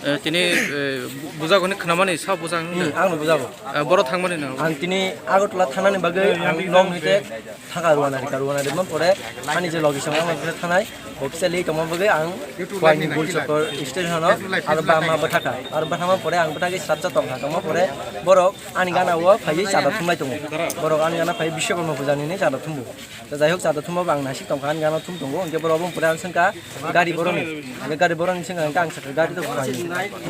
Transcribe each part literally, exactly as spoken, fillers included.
Eh, tini, eh, bu-, bujak hwnwi khnamani sa bujak hwnwi. Hmm, ang no bujago. Eh, boro thangmani no. Ang tini Agartala thanani bagwi ang nok nite thaka ruana rika, ruana rima pore ani je logi song ang thanai officially tongma bagwi ang Khwaini Bul Chokor station o aro bama bwthaka, aro bwthama pore ang bwthagwi srapsa tongkha, tongma pore borok ani gana o phaiwi chada thumlai tongo, borok ani gana phaiwi Bishwakarma puja ni hinwi chada thumbu. Jai hok, chada thumba bo ang naisik tongkha, ani gana thum tongo, hwnkhe borok obo pore ang swngkha gari boroni, hwnkhe gari boroni swngkha, hwnkhe ang sakha gari to khwai,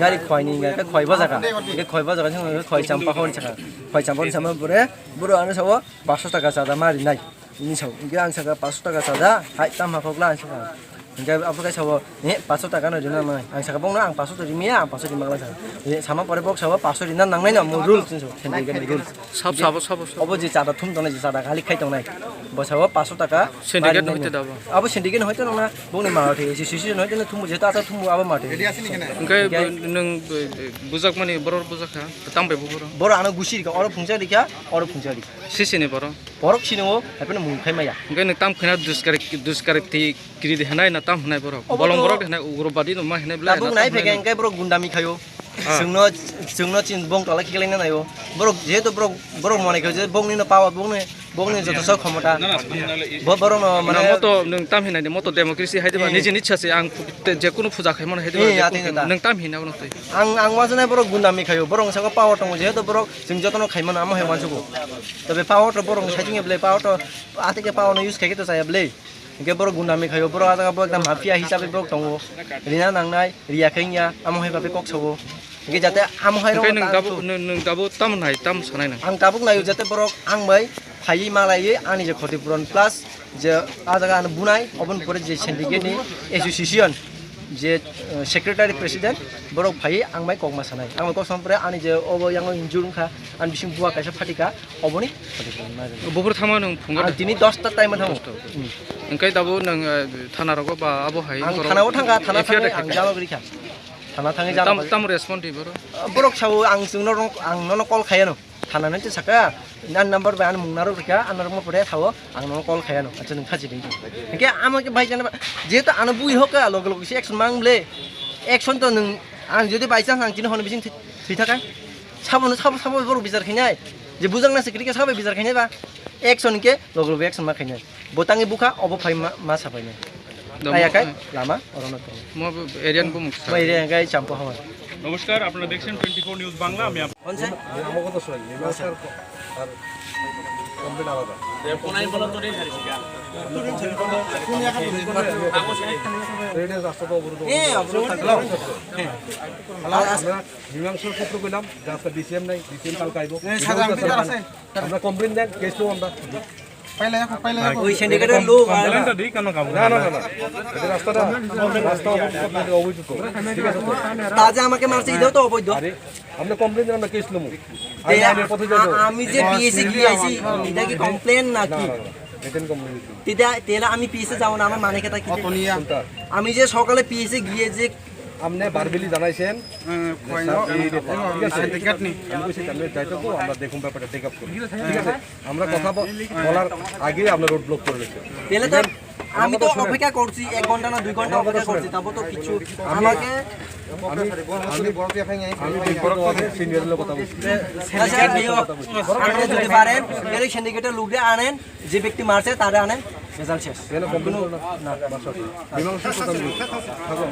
gari khwaini hwnkhe khwai bojaka, hwnkhe khwai bojaka swngkha hwnkhe khwai champa hor sakha, khwai champa hor sama pore borok ano sao paanch sho taka chada ma rinai hinwi sao, hwnkhe ang sakha paanch sho taka chada hai tamo khokla ang sakha. Hingke abo khe sabo, "Eh, paanch sho taka no rina nangnai." Ang saka, "Bokno ang paanch sho to rimya, ang paanch sho rimya," sakha. Eh, sama pore bok sabo, "Paanch sho rina nangnai no, mo rules," hinwi sabo, syndicate ni rules. Sab, sabo, sabo, sabo. Obo je chada thum tongnai, je chada khali khai tongnai. Bo sabo paanch sho taka. Syndicate no hoite da bo. Abo syndicate no hoite nangna, bokni ma hoite, association hoite no thumbo, jehetu asa thumbo abo ma hoite. Hingke nwng, eh, bujak mani borok bujak kha, tamo bai bo borok. Borok ano gusi rikha, oro phungsa rikha, oro phungsa rikha. Sisi ni borok. Borok sini o, haipeno mung khai maya. Hingke nwng tam khna duskar, duskar ti Kiri de hinai na tam hinai borok. Obo bolong to borok de hinai ugrobadi no ma hinai belai. Tabuk na nai tam hinai phege na. Hingke borok gundami khayo. Ah. Chwngno, chwngno chin bong tola khiklai na nayo. Borok jehetu borok, borok mone khayo je bongni no power, bongni, bongni joto sok khomota. Na, na, na, na, i- Bo-, borok no mane na moto nwng tam hinai de moto democracy hai de ba. Hmm. Nijini ichha se ang pu-, te, je kunu puja khai mano hai de ba, Hmm, je ating kunu da. Nwng tam hinai bono twi. Ang, ang wansuknai borok gundami khayo. Borok saka power tongo jehetu borok chwng jotono khai mano amo hai wansugo. Tobe power to borok saiching belai power to atike power no use khai khe to chaya belai. Hingke borok gundami khayo, borok ah jaga bo ekta mafia hisabe borok tongo. Rina nangnai, riya khe wngya, amo hai babe kok sao. Hingke jate amo hai Hingke rok nwng ta tabuk, nwng, nwng tabuk tamo nai, tamo sanai nwng? Ang tabuk naio jate borok ang bai phaiwi malaiwi ani je khoti puron plus je ah jaga ano bunai, oboni pore je syndicate ni association je, eh, secretary president borok phaiwi ang bai kokma sanai. Ang bai kok sama pore ani je obo yango injure wngkha, ani bising buwa kaisa phatika, oboni Buphuru thangma nwng phungo Ang da? Tini dosta time thango. Dosta. Hmm. Hingke tabuk nwng, eh, thana rogo ba abo hai Ang borok thana o thangkha, thana F I R thangwi ang rekha. Jalo gori kha. Thana thangwi jalo Tam, gori. Tam respond di borok? Borok sao ang chwngno rong-, ang nono call khayano. Thana nai saka, nan number bai ano mung narok rikha, ano rokma pore sao ang nono call khayano. Acha nwng khachi ring. Hingke amo ke bai jana ba, jehetu ano bui hoka, loge loge se action mang ble. Action to nwng, ang jodi by chance ang tini hono bising thwi, thwi thaka. Sabo no sabo, sabo borok bichar khainai. Je bujak na se krike sabo bichar khainai ba. Action ke loge loge action ma khainai. Bo tangwi bukha, obo phai ma, ma sapainai. Damo, Ayakai, eh, lama, orono tong. Mo area ni bumung Mo area hingkai champo hawa. নমস্কার, আপনারা দেখছেন twenty four news Bangla. আমি up- Onse? আমার কথা শুনেন, মীমাংসার প-, আর কমপ্লেন আলাদা। রেডিও রাস্তা তো অবরোধ। এ, অবরোধ থাকবে। হ্যালো। হ্যালো, আমরা মীমাংসার পত্র পেলাম, যে আজকে ডিসিএম নাই, ডিসিএম কালকে আইবো। এ, স্যার, আমি ভিতরে আছি। আমরা কমপ্লেন দেন, কেস নেবো আমরা। পাইলে এখন, পাইলে এখন। ওই সিন্ডিকেটের লোক আর কমপ্লেনটা দিই কেন কামড়? না, না, না, না। এটা রাস্তাটা, রাস্তা অবৈধ, অবৈধ তো। ঠিক আছে তো? তা যে আমাকে মারছে, এটাও তো অবৈধ। আরে, আমরা কমপ্লেন দিলাম না, কেস নেবো। তে আইন আইনের পথে যাবো। আ-, আমি যে পিএসএ গিয়ে আইছি, এটা কি কমপ্লেন নাকি? না, না, না, না। এটা কমপ্লেন দিচ্ছি। তে-, তাহলে আমি পিএসএ যাবো না, আমার মানে কথা কি? কোনটা? আমি যে সকালে পিএসএ গিয়ে যে আপনি ভার্বালি জানাইছেন? হ্যাঁ, যে স্যার, এই ব্যাপার, ঠিক আছে? সিন্ডিকেট নেই। আমি কইছি, "তাহলে যাইতে তো আমরা দেখুন ব্যাপারটা টেক আপ করি।" ঠিক আছে? আমরা কথা ব-, বলার আগে আপনার রোড ব্লক করে রেখে। তাহলে তো আমি তো অপেক্ষা করছি, এক ঘন্টা না দুই ঘন্টা অপেক্ষা করছি, তারপর তো কিছু আমাকে আমি, আমি, আমি ব্যক্তিগতভাবে সিনিয়রের লোক কথা বলছি। আচ্ছা, যাই হোক, আপনি যদি পারেন, তাহলে সিন্ডিকেটের লোককে আনেন, যে ব্যক্তি মারছে, তারা আনেন, রেজাল্ট শেষ। এখানে কমপ্লেন করো না। না। বাস আছে। মীমাংসা কথা বলছি। থাকো।